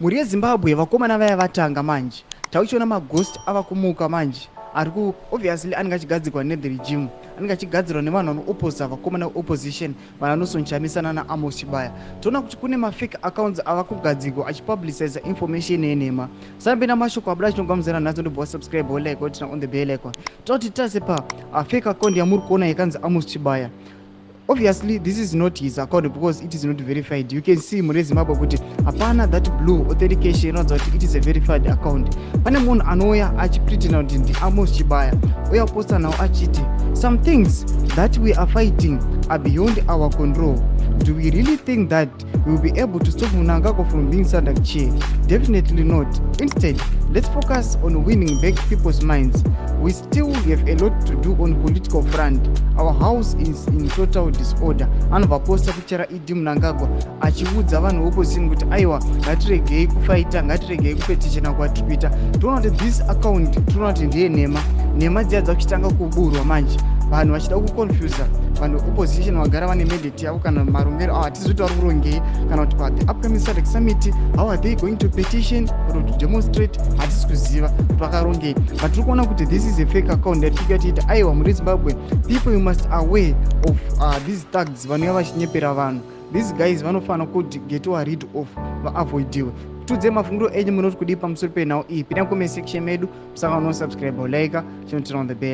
Mhuri yeZimbabwe, vakomana vaya vatanga manje. Takuchiona maghost ava kumuka manje, ari ku obviously anenge achigadzirwa nethe regime, anenge achigadzirwa nevanhu vanoopposa vakomana veopposition, vanosonchamisa naAmos Chibaya. Toona kuti kune mafake accounts ava kugadzirwa achipubliciza information yenhema. Sambena mashoko abuda achinongamudzana nhasi, ndobva wasubscribe, wolike, woturn on the bell icon. Toti tase pa fake account yamuri kuona yakanzi Amos Chibaya. Obviously this is not his account because it is not verified. You can see, mune Zimbabwe, kuti hapana that blue authentication inoratidza kuti it is a verified account. Pane munhu anouya achipretenda kuti ndiAmos Chibaya, uya posta nawo achiti, "Some things that we are fighting are beyond our control. Do we really think that we will be able to stop Mnangagwa from being SADC chair? Definitely not. Instead, let's focus on winning back people's minds. We still have a lot to do on political front. Our house is in total disorder." Anobva posta picture raED Mnangagwa achiudza vanhu veopposition kuti aiwa, ngatiregei kufaita, ngatiregei kupetitiona kwatiri kuita. Toona kuti this account, toona kuti ndeye nhema. Nhema dziya dzakuchitanga kuburwa manje, vanhu vachida kuconfusa vanhu veopposition. Vagara vane mandate yavo kana marongero avo, hatizi kuti vari kurongei, kana kuti pathe upcoming SADC summit, how are they going to petition or to demonstrate? Hatisi kuziva kuti vakarongei, but tiri kuona kuti this is a fake account yatiri tiita. Aiwa, muri Zimbabwe people, you must aware of these thugs vanouya vachinyepera vanhu. These guys vanofanira kuti getwa rid of, vaavoidiwe. Tiudzei mafungiro enyu, munoti kudii pamusoro penhau iyi? Pinda comment section medu, musangano, subscribe, like, chinoturn on the bell.